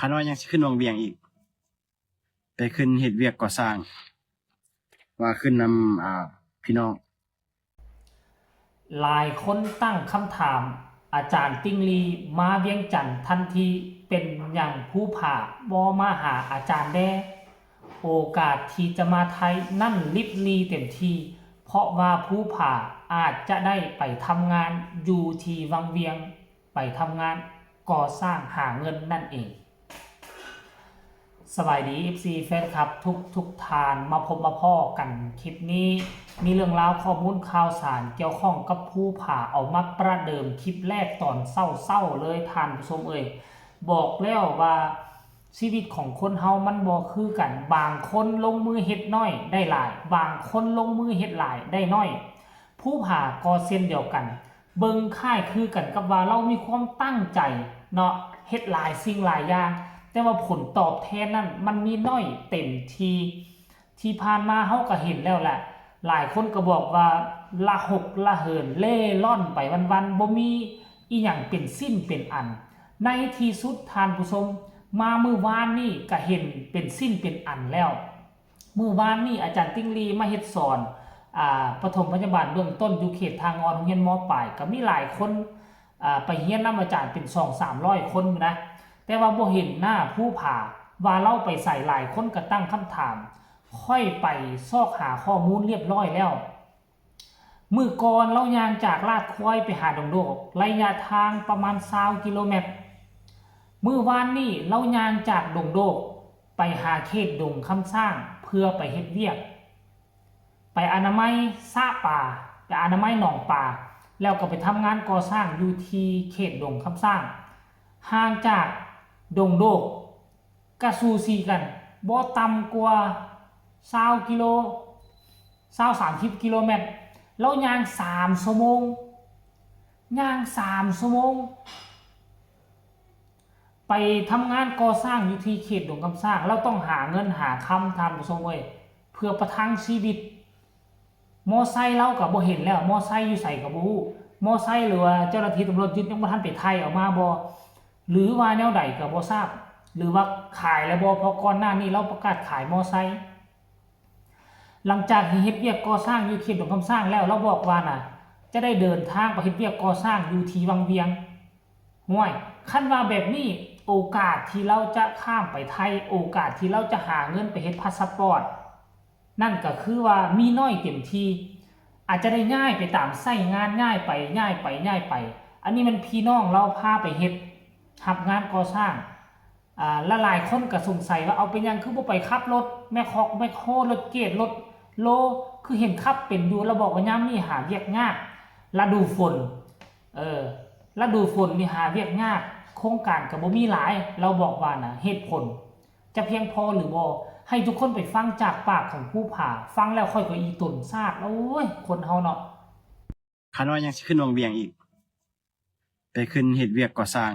ຂ້ານ້ອຍຍັງຊິຂຶ້ນວັງວຽງອີກ ໄປຂຶ້ນເຮັດວຽກກໍ່ສ້າງ ວ່າຂຶ້ນນຳ ອ່າ ພີ່ນ້ອງ. ຫຼາຍຄົນຕັ້ງຄຳຖາມ ອາຈານຕິ່ງລີມາວຽງຈັນທັນທີ ເປັນຫຍັງພູຜາບໍ່ມາຫາອາຈານແດ່? ໂອກາດທີ່ຈະມາໄທນັ້ນລິບຫຼີເຕັມທີ່ ເພາະວ່າພູຜາອາດຈະໄດ້ໄປທຳງານຢູ່ທີ່ວັງວຽງ ໄປທຳງານກໍ່ສ້າງຫາເງິນນັ້ນເອງ. ສະບາຍດີ ເອັຟຊີ ແຟນຄລັບທຸກໆທ່ານ ມາພົບມາພໍ້ກັນຄລິບນີ້ ມີເລື່ອງລາວຂໍ້ມູນຂ່າວສານກ່ຽວຂ້ອງກັບພູຜາ ເອົາມາປະເດີມຄລິບແລກຕອນເຊົ້າໆເລີຍທ່ານຜູ້ຊົມເອີຍ. ບອກແລ້ວວ່າຊີວິດຂອງຄົນເຮົາມັນບໍ່ຄືກັນ, ບາງຄົນລົງມືເຮັດໜ້ອຍໄດ້ຫຼາຍ, ບາງຄົນລົງມືເຮັດຫຼາຍໄດ້ໜ້ອຍ. ພູຜາກໍເຊັ່ນດຽວກັນ, ເບິ່ງຄ້າຍຄືກັນກັບວ່າລາວມີຄວາມຕັ້ງໃຈເນາະ ເຮັດຫຼາຍສິ່ງຫຼາຍຢ່າງ, ແຕ່ວ່າຜົນຕອບແທນນັ້ນມັນມີໜ້ອຍເຕັມທີ. ທີ່ຜ່ານມາເຮົາກໍເຫັນແລ້ວແຫຼະ, ຫຼາຍຄົນກໍບອກວ່າລະຫົກລະເຫີນເລ່ລ່ອນໄປວັນໆ, ບໍ່ມີອີ່ຫຍັງເປັນຊິ້ນເປັນອັນ. ໃນທີ່ສຸດທ່ານຜູ້ຊົມ, ມາມື້ວານນີ້ກໍເຫັນເປັນຊິ້ນເປັນອັນແລ້ວ. ມື້ວານນີ້ອາຈານຕິ່ງລີມາເຮັດສອນ ອ່າ ປະຖົມພະຍາບານເບື້ອງຕົ້ນຢູ່ເຂດທ່າງ່ອນ ໂຮງຮຽນ ມ.ປາຍ ກໍມີຫຼາຍຄົນ ອ່າ ໄປຮຽນນຳອາຈານເປັນສອງສາມຮ້ອຍຄົນຢູ່ນະ, ແຕ່ວ່າບໍ່ເຫັນໜ້າພູຜາວ່າລາວໄປໃສ. ຫຼາຍຄົນກໍຕັ້ງຄຳຖາມ, ຂ້ອຍໄປຊອກຫາຂໍ້ມູນລຽບຮ້ອຍແລ້ວ. ມື້ກ່ອນລາວຍ່າງຈາກລາດຄວາຍໄປຫາດົງໂດກ ໄລຍະທາງປະມານຊາວກິໂລແມັດ. ມື້ວານນີ້ລາວຍ່າງຈາກດົງໂດກໄປຫາເຂດດົງຄຳຊ້າງ ເພື່ອໄປເຮັດວຽກ, ໄປອະນາໄມສະປາ, ໄປອະນາໄມໜອງປາ, ແລ້ວກໍໄປທຳງານກໍ່ສ້າງຢູ່ທີ່ເຂດດົງຄຳຊ້າງ, ຫ່າງຈາກດົງໂດກ ກະສູສີກັນ, ບໍ່ຕ່ຳກວ່າຊາວກິໂລ, ຊາວ ສາມສິບກິໂລແມັດ. ລາວຍ່າງສາມຊົ່ວໂມງ, ຍ່າງສາມຊົ່ວໂມງ ໄປທຳງານກໍ່ສ້າງຢູ່ທີ່ເຂດດົງຄຳຊ້າງ. ລາວຕ້ອງຫາເງິນຫາຄຳ, ທ່ານຜູ້ຊົມເອີຍ, ເພື່ອປະທັງຊີວິດ. ມໍໄຊລາວກໍບໍ່ເຫັນແລ້ວ, ມໍໄຊຢູ່ໃສກໍບໍ່ຮູ້. ມໍໄຊ ຫຼືວ່າເຈົ້າໜ້າທີ່ຕຳຫຼວດຍຶດ ຍັງບໍ່ທັນໄປໄຖ່ເອົາມາບໍ່ ຫຼືວ່າແນວໃດກໍບໍ່ຊາບ, ຫຼືວ່າຂາຍແລ້ວບໍ່, ເພາະກ່ອນໜ້ານີ້ລາວປະກາດຂາຍມໍໄຊ. ຫຼັງຈາກທີ່ເຮັດວຽກກໍ່ສ້າງຢູ່ເຂດດົງຄຳຊ້າງແລ້ວ, ລາວບອກວ່ານະ ຈະໄດ້ເດີນທາງໄປເຮັດວຽກກໍ່ສ້າງຢູ່ທີ່ວັງວຽງ. ຫ້ວຍ, ຄັນວ່າແບບນີ້, ໂອກາດທີ່ລາວຈະຂ້າມໄປໄທ, ໂອກາດທີ່ລາວຈະຫາເງິນໄປເຮັດພາສະປອດ ນັ້ນກໍຄືວ່າມີໜ້ອຍເຕັມທີ່, ອາດຈະໄດ້ຍ້າຍໄປຕາມໄຊງານ, ຍ້າຍໄປ, ຍ້າຍໄປ, ຍ້າຍໄປ. ອັນນີ້ແມ່ນພີ່ນ້ອງລາວພາໄປເຮັດ, ຮັບງານກໍ່ສ້າງ. ອ່າ ລະຫຼາຍຄົນກໍສົງໄສວ່າ ເອົາ ເປັນຫຍັງຄືບໍ່ໄປຂັບລົດແມັກຄອກແມັກໂຮ, ລົດເກດ, ລົດໂລ, ຄືເຫັນຂັບເປັນຢູ່. ລາວບອກວ່າຍາມນີ້ຫາວຽກຍາກ, ລະດູຝົນ, ເອີ, ລະດູຝົນນີ້ຫາວຽກຍາກ, ໂຄງການກໍບໍ່ມີຫຼາຍ. ລາວບອກວ່ານະ, ເຫດຜົນຈະພຽງພໍຫຼືບໍ່? ໃຫ້ທຸກຄົນໄປຟັງຈາກປາກຂອງພູຜາ, ຟັງແລ້ວຂ້ອຍກໍອີຕົນຊາກ. ໂອ້ຍ ຄົນເຮົາເນາະ. ຂ້ານ້ອຍຍັງຊິຂຶ້ນວັງວຽງອີກ ໄປຂຶ້ນເຮັດວຽກກໍ່ສ້າງ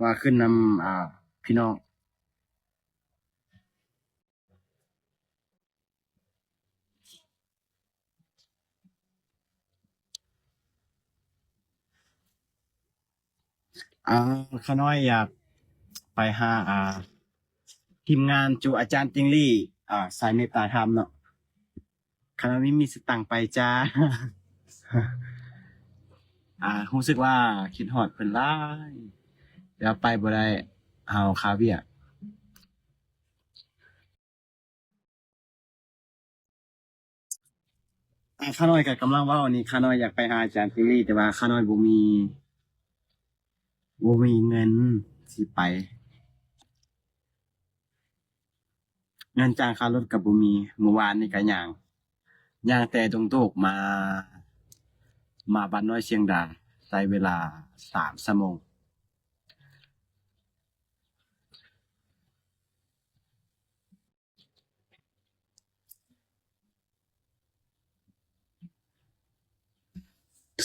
ວ່າຂຶ້ນນຳ ອ່າ ພີ່ນ້ອງ. ອ່າ ຂ້ານ້ອຍຢາກໄປຫາ ອ່າ ທີມງານຈຸ ອາຈານຕິ່ງລີ້ ອ່າ ສາຍເມດຕາທຳເນາະ. ຄັນວ່າມີ ມີສະຕັງໄປຈ້າ. ອ່າ ຮູ້ສຶກວ່າຄິດຮອດເພິ່ນຫຼາຍ, ແຕ່ວ່າໄປບໍ່ໄດ້, ເຮົາຄາວຽກ. ອ່າ ຂ້ານ້ອຍກໍກຳລັງເວົ້ານີ້, ຂ້ານ້ອຍຢາກໄປຫາອາຈານຕິ່ງລີ້, ແຕ່ວ່າຂ້ານ້ອຍບໍ່ມີ, ບໍ່ມີເງິນຊິໄປ. ເງິນຈ່າຍຄ່າລົດກໍບໍ່ມີ. ມື້ວານນີ້ກໍຍ່າງ, ຍ່າງແຕ່ດົງໂດກມາ, ມາບ້ານນ້ອຍຊຽງດາ, ໃຊ້ເວລາສາມຊົ່ວໂມງ.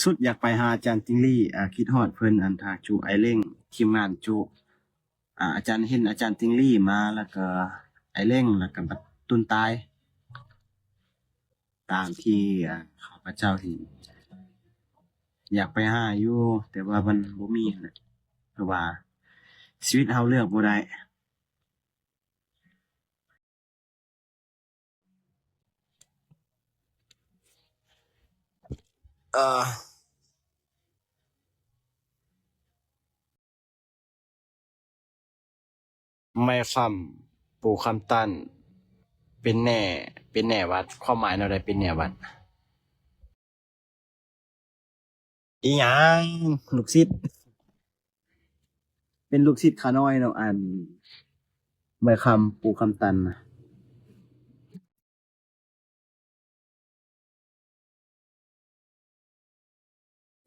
ສຸດຢາກໄປຫາອາຈານຕິ່ງລີ້, ຄິດຮອດເພິ່ນ, ອັນ ຖ້າຈຸ ອ້າຍເຫຼັ້ງ, ທີມງານຈຸ. ອາ ອາຈານເຫັນອາຈານຕິ່ງລີ້ມາ ແລ້ວກໍອ້າຍເຫຼັ້ງ ແລ້ວກໍບັກຕຸນຕາຍ ຕາມທີ່ ອາ ຂ້າພະເຈົ້າເຫັນ. ຢາກໄປຫາຢູ່ ແຕ່ວ່າມັນບໍ່ມີຫັ້ນແຫຼະ, ເພາະວ່າ ຊີວິດເຮົາເລືອກບໍ່ໄດ້. ເອີ ໄມ້ຄ້ຳ ປູຄຳຕັນ ເປັນແໜ່ ເປັນແໜ່ວັດ. ຄວາມໝາຍແນວໃດ ເປັນແໜ່ວັດ? ອີຫຍັງ? ລູກສິດ ເປັນລູກສິດຂ້ານ້ອຍເນາະ ອັນ ໄມ້ຄ້ຳ ປູຄຳຕັນນະ.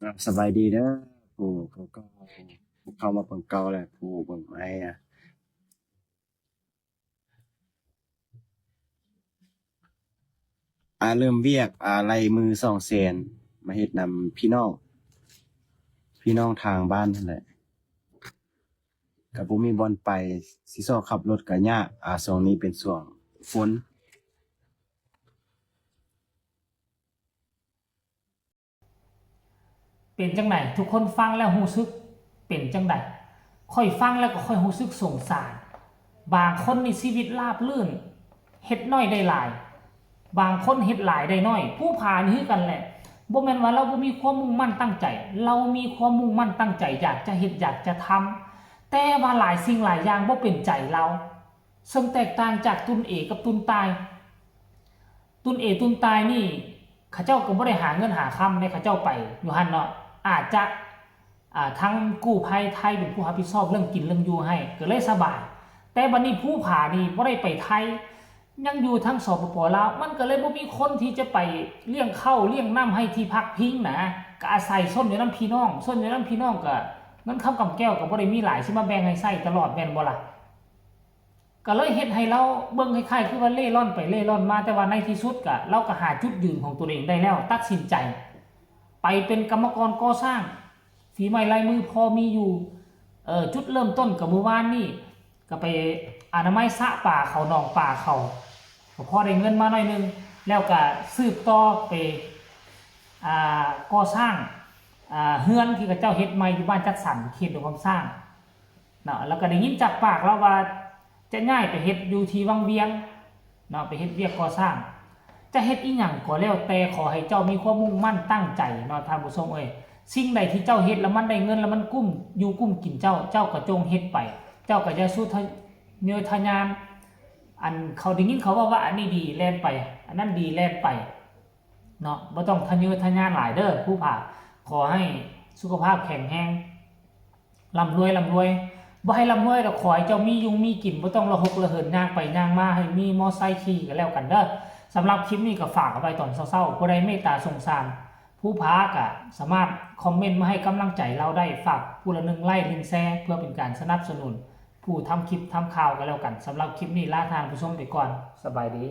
ອ່າ ສະບາຍດີເດີ ຜູ້ ຜູ້ເກົ່າ ຜູ້ເຂົ້າມາເບິ່ງເກົ່າ ແລະ ຜູ້ເບິ່ງໃໝ່. ອ່າ ເລີ່ມວຽກ ອ່າ ໄລ່ມືສອງແສນ ມາເຮັດນຳພີ່ນ້ອງ ພີ່ນ້ອງທາງບ້ານຫັ້ນແຫຼະ. ກະບໍ່ມີບ່ອນໄປ ຊິຊອກຂັບລົດກະຍາກ. ອາ ຊ່ວງນີ້ເປັນຊ່ວງຝົນ. ເປັນຈັ່ງໃດ? ທຸກຄົນຟັງແລ້ວຮູ້ສຶກເປັນຈັ່ງໃດ? ຂ້ອຍຟັງແລ້ວກໍຂ້ອຍຮູ້ສຶກສົງສານ. ບາງຄົນນີ້ຊີວິດລາບລື່ນ ເຮັດໜ້ອຍໄດ້ຫຼາຍ, ບາງຄົນເຮັດຫຼາຍໄດ້ໜ້ອຍ. ພູຜານີ້ຄືກັນແຫຼະ, ບໍ່ແມ່ນວ່າລາວບໍ່ມີຄວາມມຸ່ງໝັ້ນຕັ້ງໃຈ, ລາວມີຄວາມມຸ່ງໝັ້ນຕັ້ງໃຈ ຢາກຈະເຮັດ ຢາກຈະທຳ, ແຕ່ວ່າຫຼາຍສິ່ງຫຼາຍຢ່າງບໍ່ເປັນໃຈລາວ, ເຊິ່ງແຕກຕ່າງຈາກຕຸນເອກັບຕຸນຕ່າຍ. ຕຸນເອຕຸນຕ່າຍນີ້ ເຂົາເຈົ້າກໍບໍ່ໄດ້ຫາເງິນຫາຄຳເດ້, ເຂົາເຈົ້າໄປຢູ່ຫັ້ນເນາະ, ອາດຈະ ອ່າ ທາງກູ້ໄພໄທເປັນຜູ້ຮັບຜິດຊອບເລື່ອງກິນເລື່ອງຢູ່ໃຫ້ ກໍເລີຍສະບາຍ. ແຕ່ບັດນີ້ພູຜານີ້ບໍ່ໄດ້ໄປໄທ, ຍັງຢູ່ທາງ ສປປ ລາວ, ມັນກໍເລີຍບໍ່ມີຄົນທີ່ຈະໄປລ້ຽງເຂົ້າລ້ຽງນ້ຳໃຫ້ທີ່ພັກພິງນະ, ກໍອາໄສຊົນຢູ່ນຳພີ່ນ້ອງ, ຊົນຢູ່ນຳພີ່ນ້ອງ ກໍເງິນຄຳກຳແກ້ວກໍບໍ່ໄດ້ມີຫຼາຍ ຊິມາແບ່ງໃຫ້ໃຊ້ຕະຫຼອດແມ່ນບໍ່ລະ? ກໍເລີຍເຮັດໃຫ້ລາວເບິ່ງຄ້າຍໆຄືວ່າເລ່ລ່ອນໄປເລ່ລ່ອນມາ, ແຕ່ວ່າໃນທີ່ສຸດກະ ລາວກໍຫາຈຸດຢືນຂອງຕົວເອງໄດ້ແລ້ວ, ຕັດສິນໃຈໄປເປັນກຳມະກອນກໍ່ສ້າງ, ຝີໄມ້ລາຍມືພໍມີຢູ່. ເອີ ຈຸດເລີ່ມຕົ້ນກໍມື້ວານນີ້ ກໍໄປອະນາໄມສະປາເຂົາ ໜອງປາເຂົາ, ກໍພໍໄດ້ເງິນມາໜ້ອຍໜຶ່ງ, ແລ້ວກໍສືບຕໍ່ໄປ ອ່າ ກໍ່ສ້າງ ອ່າ ເຮືອນທີ່ເຂົາເຈົ້າເຮັດໃໝ່ຢູ່ບ້ານຈັດສັນ ເຂດດອງຄຳຊ້າງເນາະ. ແລ້ວກໍໄດ້ຍິນຈາກປາກລາວວ່າ ຈະຍ້າຍໄປເຮັດຢູ່ທີ່ວັງວຽງເນາະ, ໄປເຮັດວຽກກໍ່ສ້າງ. ຈະເຮັດອີ່ຫຍັງກໍແລ້ວແຕ່ ຂໍໃຫ້ເຈົ້າມີຄວາມມຸ່ງໝັ້ນຕັ້ງໃຈເນາະ ທ່ານຜູ້ຊົມເອີຍ. ສິ່ງໃດທີ່ເຈົ້າເຮັດແລ້ວມັນໄດ້ເງິນ ແລ້ວມັນກຸ້ມຢູ່ກຸ້ມກິນເຈົ້າ, ເຈົ້າກໍຈົ່ງເຮັດໄປ, ເຈົ້າກໍຢ່າສູ່ທະເຍີທະຍານ. ອັນເຂົາໄດ້ຍິນເຂົາເວົ້າວ່າອັນນີ້ດີແລ່ນໄປ, ອັນນັ້ນດີແລ່ນໄປເນາະ, ບໍ່ຕ້ອງທະເຍີທະຍານຫຼາຍເດີ ພູຜາ. ຂໍໃຫ້ສຸຂະພາບແຂງແຮງ ລ່ຳລວຍ ລ່ຳລວຍ, ບໍ່ໃຫ້ລ່ຳລວຍດອກ, ຂໍໃຫ້ເຈົ້າມີຢູ່ມີກິນ, ບໍ່ຕ້ອງລະຫົກລະເຫີນຍ່າງໄປຍ່າງມາ, ໃຫ້ມີມໍໄຊຂີ່ກໍແລ້ວກັນເດີ. ສຳລັບຄລິບນີ້ກໍຝາກເອົາໄວ້ຕອນເຊົ້າໆ, ຜູ້ໃດເມດຕາສົງສານພູຜາກໍສາມາດຄອມເມັນມາໃຫ້ກຳລັງໃຈລາວໄດ້, ຝາກຜູ້ລະໜຶ່ງໄລ້ ໜຶ່ງແຊ ເພື່ອເປັນການສະໜັບສະໜູນຜູ້ທຳຄລິບທຳຂ່າວກໍແລ້ວກັນ. ສຳລັບຄລິບນີ້ລາທ່ານຜູ້ຊົມໄປກ່ອນ, ສະບາຍດີ.